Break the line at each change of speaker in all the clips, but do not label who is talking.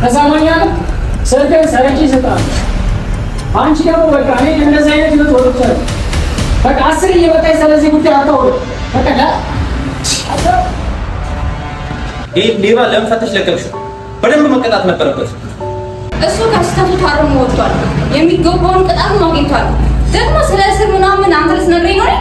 ተሰማኛለህ? ስልክህን ሰርቼ እሰጥሃለሁ። አንቺ ደግሞ በቃ እኔ እንደዚህ አይነት ህይወት ወጥቻለሁ። በቃ 10 እየመጣች ስለዚህ ጉዳይ አታውሪ። በቃ
ይህ ሌባ ለምን ፈተሽ ለቀቅሽው? በደንብ መቀጣት ነበረበት።
እሱ ከስህተቱ ታርሞ ወጥቷል። የሚገባውን ቅጣትም አግኝቷል። ደግሞ ስለ እስር ምናምን አንተ ልትነግረኝ ነው?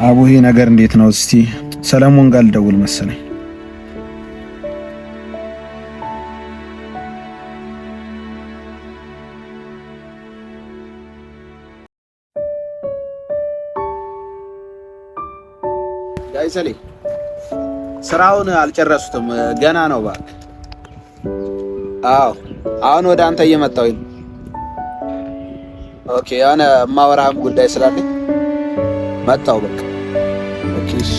አቡ ይሄ ነገር እንዴት ነው? እስቲ ሰለሞን ጋር ልደውል መሰለኝ።
ጋይሰሌ ስራውን አልጨረሱትም፣ ገና ነው እባክህ። አዎ አሁን ወደ አንተ እየመጣሁኝ ነው። Okay፣ የሆነ የማወራህም ጉዳይ ስላለኝ መጣሁ። በቃ okay። እሺ።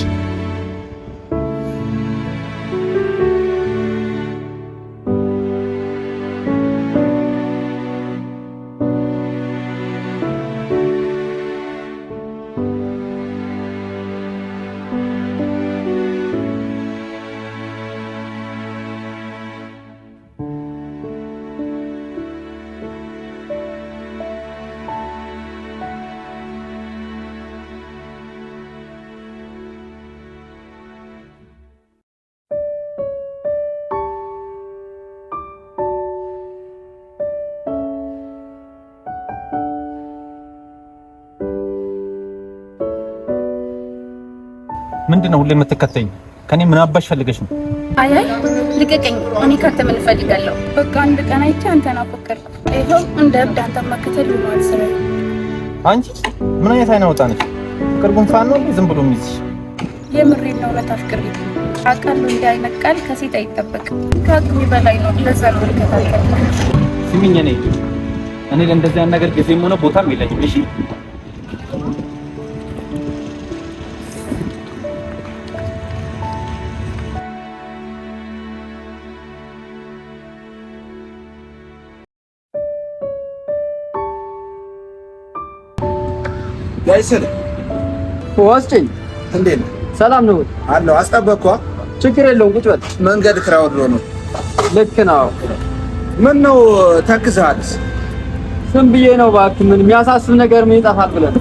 ምንድን ነው ሁሌ የምትከተኝ? ከኔ ምን አባሽ ፈልገሽ ነው?
አይ አይ ልቀቀኝ። እኔ ካንተ ምን እፈልጋለሁ? በቃ አንድ ቀን አይቼ አንተን አፈቀርኩ። ይኸው እንደ እብድ አንተን መከተል ሆኗል ስራዬ።
አንቺ ምን አይነት አይነ አውጣ ነሽ? ፍቅር ጉንፋን ነው ዝም ብሎ የሚይዝሽ?
የምሬን ነው። እውነት አፍቅሬ አውቃለሁ። እንዲህ አይነት ቃል ከሴት አይጠበቅም። ከአቅሜ በላይ ነው። ለዛ ነው ልከታተል።
ስሚኝ፣ እኔ ለእንደዚህ አይነት ነገር ጊዜም ሆነ ቦታም የለኝም። እሺ
ጋይሰሌ
ወስጭኝ።
እንዴት ነህ?
ሰላም ነው
አለሁ። አስጠበቅኳ።
ችግር የለውም። ቁጭ በል።
መንገድ crowd ነው።
ልክ ነው።
ምን ነው ተክዘሃልስ?
ስም ብዬ ነው እባክህ። ምን የሚያሳስብ ነገር ምን ይጠፋል ብለን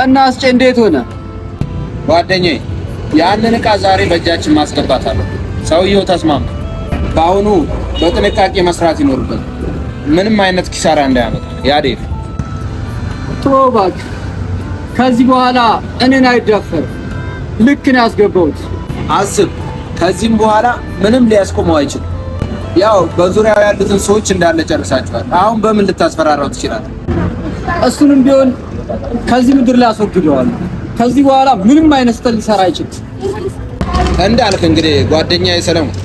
እና አስጬ እንዴት ሆነ?
ጓደኛዬ ያንን ዕቃ ዛሬ በእጃችን ማስገባት አለ። ሰውየው ተስማምቶ በአሁኑ በጥንቃቄ መስራት ይኖርበት፣ ምንም አይነት ኪሳራ እንዳያመጣ። ያዴፍ
ተወው እባክህ። ከዚህ በኋላ እኔን አይዳፈርም። ልክ ነው ያስገባሁት።
አስብ። ከዚህም በኋላ ምንም ሊያስቆመው አይችልም። ያው በዙሪያው ያሉትን ሰዎች እንዳለ ጨርሳችኋል። አሁን በምን ልታስፈራራው ትችላለህ?
እሱንም ቢሆን ከዚህ ምድር ላይ አስወግደዋለሁ። ከዚህ በኋላ ምንም አይነት ስህተት ሊሰራ አይችልም።
እንዳልክ እንግዲህ ጓደኛዬ ሰለሞን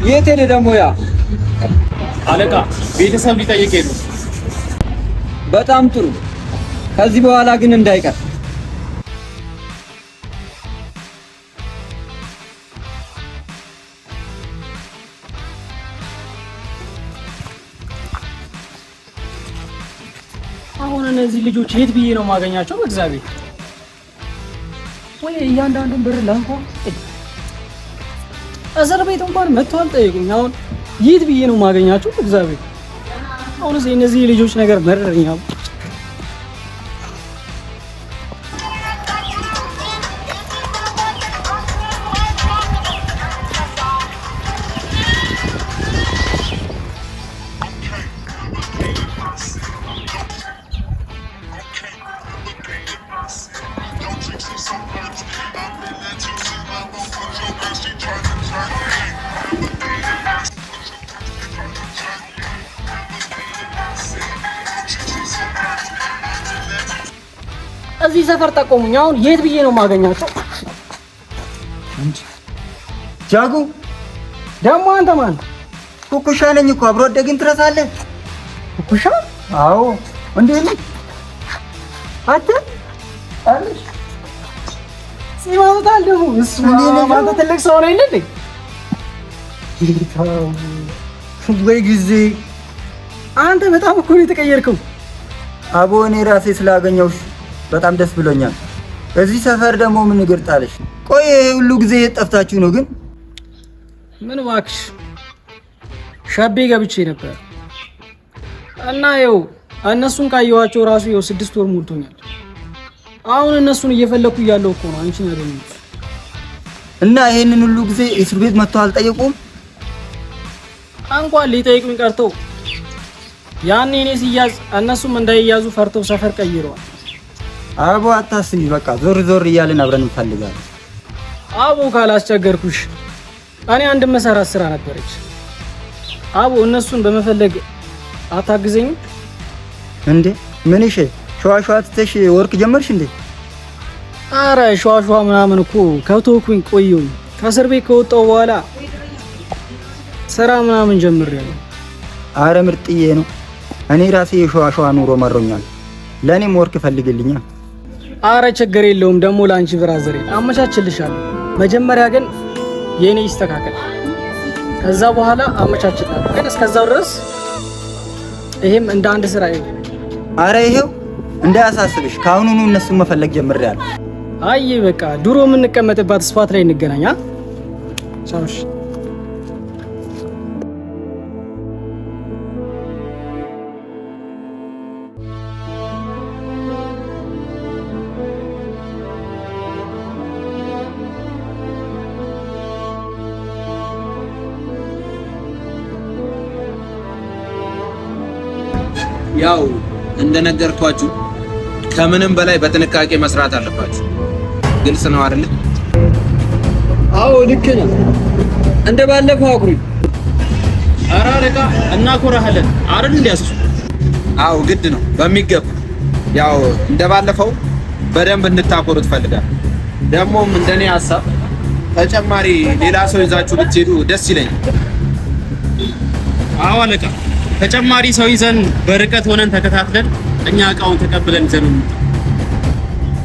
የት ሄደ ደግሞ ያ
አለቃ? ቤተሰብ ሊጠይቅ ሄዱ።
በጣም ጥሩ። ከዚህ በኋላ ግን እንዳይቀር። አሁን እነዚህ ልጆች የት ብዬ ነው የማገኛቸው? በእግዚአብሔር ወይ እያንዳንዱን ብር ላንኳ እስር ቤት እንኳን መጥተው አልጠየቁኝ። አሁን የት ብዬ ነው የማገኛቸው? በእግዚአብሔር አሁን እነዚህ ልጆች ነገር መረረኛ። እዚህ ሰፈር ጠቆሙኝ። አሁን የት ብዬ ነው የማገኛቸው?
ጃጉ
ደግሞ አንተ ማን?
ኩኩሻ ነኝ እኮ፣ አብሮ አደግን ትረሳለህ?
ኩኩሻ?
አዎ። እንዴት ነህ
አንተ? ጺም ደግሞ እሱ አንተ ትልቅ ሰው ነው እንዴ?
ወይ ጊዜ!
አንተ በጣም እኮ ነው የተቀየርከው።
አቦ እኔ ራሴ ስላገኘሁሽ በጣም ደስ ብሎኛል። እዚህ ሰፈር ደግሞ ምን እግር ጣለሽ? ቆይ ይሄ ሁሉ ጊዜ የት ጠፍታችሁ ነው ግን?
ምን እባክሽ፣ ሸቤ ገብቼ ነበር እና ይኸው እነሱን ካየኋቸው ራሱ ይኸው 6 ወር ሞልቶኛል። አሁን እነሱን እየፈለኩ እያለሁ እኮ ነው አንቺን ያገኘሁት።
እና ይሄንን ሁሉ ጊዜ እስር ቤት መጥተው አልጠየቁም?
እንኳን ሊጠይቁኝ ቀርተው ያኔ እኔ ሲያዝ እነሱም እንዳይያዙ ፈርተው ሰፈር ቀይረዋል።
አቦ አታስቢ፣ በቃ ዞር ዞር እያልን አብረን እንፈልጋለን።
አቦ ካላስቸገርኩሽ እኔ አንድ መሰራት ስራ ነበረች። አቦ እነሱን በመፈለግ አታግዘኝም
እንዴ? ምን እሺ፣ ሸዋ ሸዋ ትተሽ ወርቅ ጀመርሽ እንዴ?
አረ ሸዋ ሸዋ ምናምን እኮ ከተውኩኝ ቆየሁኝ። ከእስር ቤት ከወጣሁ በኋላ ስራ ምናምን ጀምሬያለሁ።
አረ ምርጥዬ ነው። እኔ ራሴ የሸዋ ሸዋ ኑሮ መሮኛል። ለእኔም ወርቅ ፈልግልኛል።
አረ ችግር የለውም። ደግሞ ለአንቺ brother ኤ አመቻችልሻለሁ። መጀመሪያ ግን የኔ ይስተካከል፣ ከዛ በኋላ አመቻችልሻለሁ። ግን እስከዛው ድረስ ይሄም እንደ አንድ ስራ ይሁን።
አረ ይሄው እንዳያሳስብሽ፣ ከአሁኑኑ እነሱን መፈለግ ጀምሬያለሁ።
አይ በቃ ድሮ የምንቀመጥባት spot ላይ እንገናኛ። ቻው። እሺ።
ያው እንደነገርኳችሁ ከምንም በላይ በጥንቃቄ መስራት አለባችሁ። ግልጽ ነው አይደል?
አዎ ልክ ነህ። እንደ ባለፈው አኩሪ።
ኧረ አለቃ እናኮራሃለን አይደል? እንዲያስሱ
አዎ ግድ ነው በሚገባ። ያው እንደባለፈው በደንብ እንድታኮሩ ትፈልጋለሁ። ደግሞም እንደኔ ሀሳብ ተጨማሪ ሌላ ሰው ይዛችሁ ብትሄዱ ደስ ይለኛል።
አዎ አለቃ፣ ተጨማሪ ሰው ይዘን በርቀት ሆነን ተከታትለን እኛ እቃውን ተቀብለን ይዘን እንምጣ።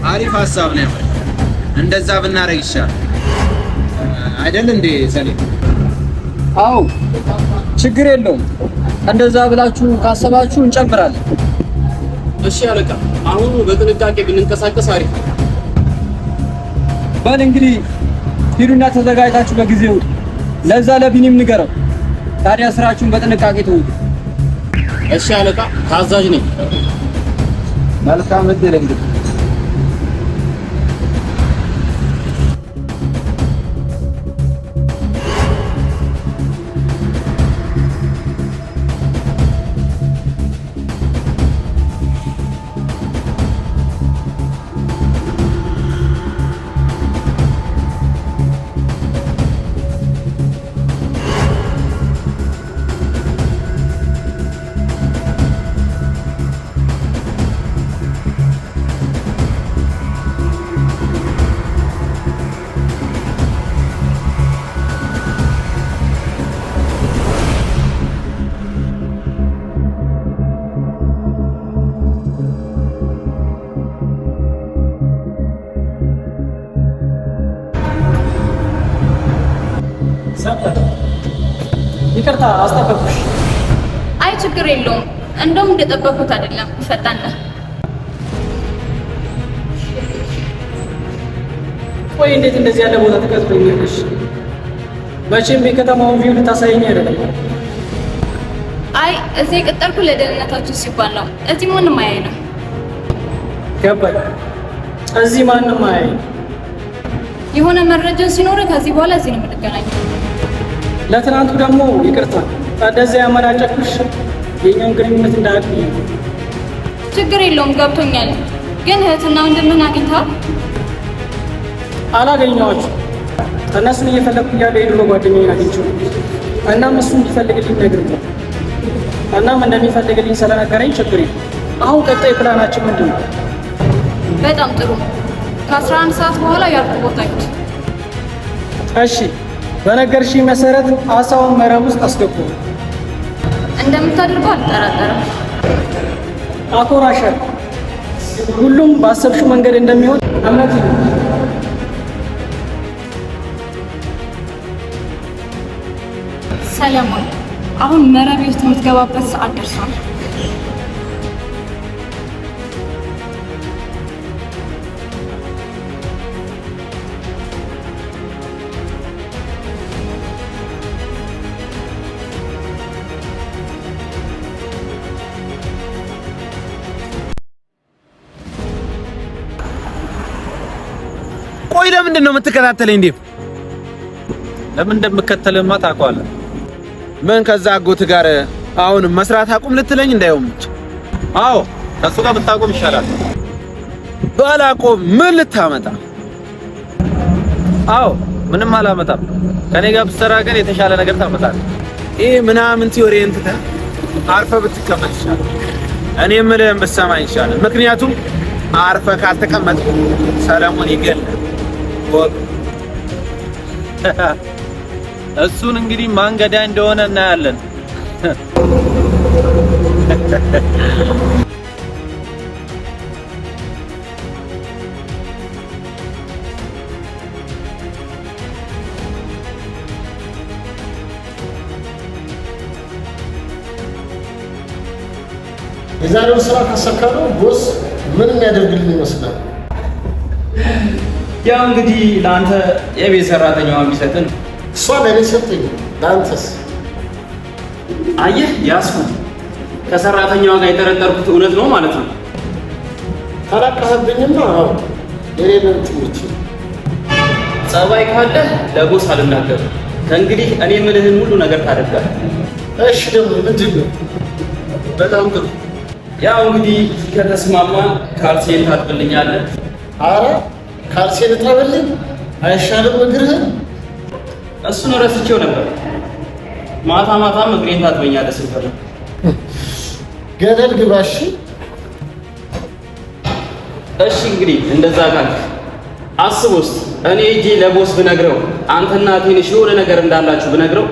አሪፍ ሀሳብ ነው ያመጣው። እንደዛ ብናደርግ ይሻላል አይደል እንዴ ሰሌ?
አዎ ችግር የለውም። እንደዛ ብላችሁ ካሰባችሁ እንጨምራለን።
እሺ አለቃ፣ አሁኑ በጥንቃቄ ብንንቀሳቀስ አሪፍ ነው።
በል እንግዲህ ሂዱና ተዘጋጅታችሁ በጊዜ ውጡ። ለዛ ለቢኒም ንገረው። ታዲያ ስራችሁን በጥንቃቄ ተውጡ።
እሺ አለቃ፣ ታዛዥ ነኝ።
መልካም እድል እንግዲህ።
ይቅርታ አስጠበቅኩሽ።
አይ ችግር የለውም። እንደውም እንደጠበኩት አይደለም፣ ፈጣን ነህ።
ቆይ እንዴት እንደዚህ ያለ ቦታ ትቀጥሮኛለሽ? መቼም የከተማውን view ልታሳየኝ አይደለም።
አይ እዚህ የቀጠርኩ ለደህንነታችን ሲባል ነው። እዚህ ማንም አያየንም።
ገባኝ። እዚህ ማንም አያየንም።
የሆነ መረጃ ሲኖር ከዚህ በኋላ እዚህ ነው የምንገናኘው።
ለትናንቱ ደግሞ ይቅርታ። እንደዚያ ያመናጨኩሽ የኛውን ግንኙነት እንዳያውቅ ብዬ ነው።
ችግር የለውም፣ ገብቶኛል። ግን እህትና ወንድምህን አግኝተሃል?
አላገኘኋቸውም። እነሱን እየፈለግኩ እያለ የድሮ ጓደኛዬን አግኝቼው እናም እሱ እንዲፈልግልኝ ነግሬዋለሁ። እናም እንደሚፈልግልኝ ስለነገረኝ ችግር የለም። አሁን ቀጣይ ፕላናችን ምንድን ነው?
በጣም ጥሩ። ከ11 ሰዓት በኋላ ያልኩ ቦታ ሂድ።
እሺ፣ በነገርሽኝ መሰረት አሳውን መረብ ውስጥ አስገቡ።
እንደምታደርገው አልጠራጠርም።
አኮራሻል። ሁሉም ባሰብሽው መንገድ እንደሚሆን እምነት ይሁን።
ሰለሞን፣ አሁን መረቤ ውስጥ የምትገባበት ሰዓት ደርሷል።
ቆይ ለምንድን ነው የምትከታተለኝ? እንዴ
ለምን እንደምከተልህማ ታውቀዋለህ።
ምን ከዛ አጎት ጋር አሁንም መስራት አቁም ልትለኝ እንዳይሆን ብቻ።
አዎ ከእሱ ጋር ብታቆም ይሻላል።
ባላቆም ምን ልታመጣ?
አዎ ምንም አላመጣም። ከኔ ጋር ብትሰራ ግን የተሻለ ነገር ታመጣለህ።
ይህ ምናምን theory ን ትተህ አርፈህ ብትቀመጥ ይሻላል። እኔ የምልህን ብትሰማኝ ይሻላል። ምክንያቱም አርፈህ ካልተቀመጥክ ሰለሞን ይገላል።
እሱን እንግዲህ ማን ገዳይ እንደሆነ እናያለን።
የዛሬውን ስራ ካሳካነው boss ምን የሚያደርግልን ይመስላል?
ያው እንግዲህ ለአንተ የቤት ሰራተኛዋን ቢሰጥን
እሷ ለእኔ ሰጠኝ፣ ለአንተስ?
አየህ ያስኩ ከሰራተኛዋ ጋር የጠረጠርኩት እውነት ነው ማለት ነው።
ካላቀህብኝማ አዎ የኔን ትምህርት
ጸባይ ካለህ ለቦስ አልናገርም። ከእንግዲህ እኔ የምልህን ሁሉ ነገር ታደርጋለህ።
እሺ ደግሞ ምንድን ነው?
በጣም ጥሩ። ያው እንግዲህ ከተስማማን ካልሴን ታጥብልኛለህ።
አረ ካልሴን እጠብልኝ አይሻልም? እግርህን
እሱን ረስቼው ነበር። ማታ ማታም እግሬን ታጥበኛለህ ስትፈልግ።
ገደል ግባ። እሺ
እሺ እንግዲህ እንደዛ ካልክ አስብ ውስጥ እኔ እጄ ለ boss ብነግረው አንተና ትንሽ የሆነ ነገር እንዳላችሁ ብነግረው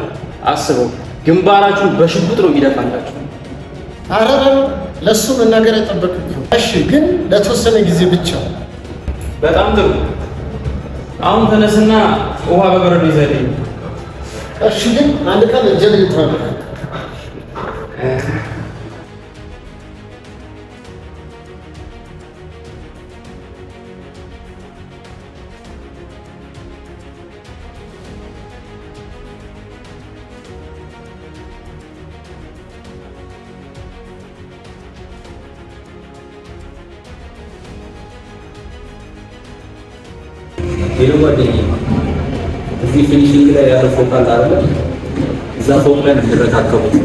አስበው ግንባራችሁን በሽጉጥ ነው የሚደፋላችሁ።
አረ ለእሱ መናገር አይጠበቅብህም። እሺ ግን ለተወሰነ ጊዜ ብቻ።
በጣም ጥሩ። አሁን ተነስና ውሃ በበረዶ ይዘልኝ።
እሺ ግን አንድ ቀን እጄን ልጥራለህ።
Hello ጓደኛዬ፣ እዚህ finishing ላይ ያለው ፎቅ አለ አይደለ? እዛ ፎቅ ላይ ነው የሚረካከቡት።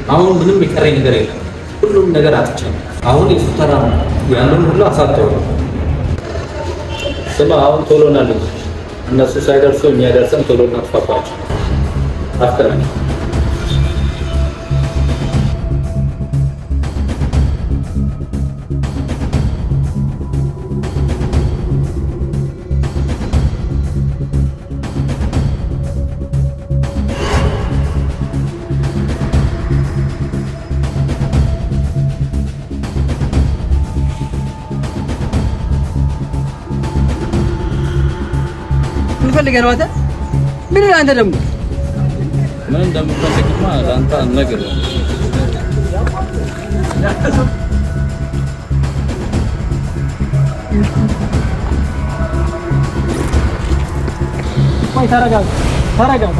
አሁን ምንም የቀረኝ ነገር የለም። ሁሉም ነገር አጥቻለሁ። አሁን የሱ ተራ ነው። ያንን ሁሉ አሳጥተው ነው። ስማ፣ አሁን ቶሎ ና ልጅ፣ እነሱ ሳይደርሱ እኛ ደርሰን ቶሎ እናጥፋባቸው። አፍጥነን።
ምን ፈልገህ ነው አንተ? ምን አንተ ደግሞ
ምን እንደምፈልግማ ለአንተ አልነግርህም።
ቆይ ተረጋጋ፣ ተረጋጋ።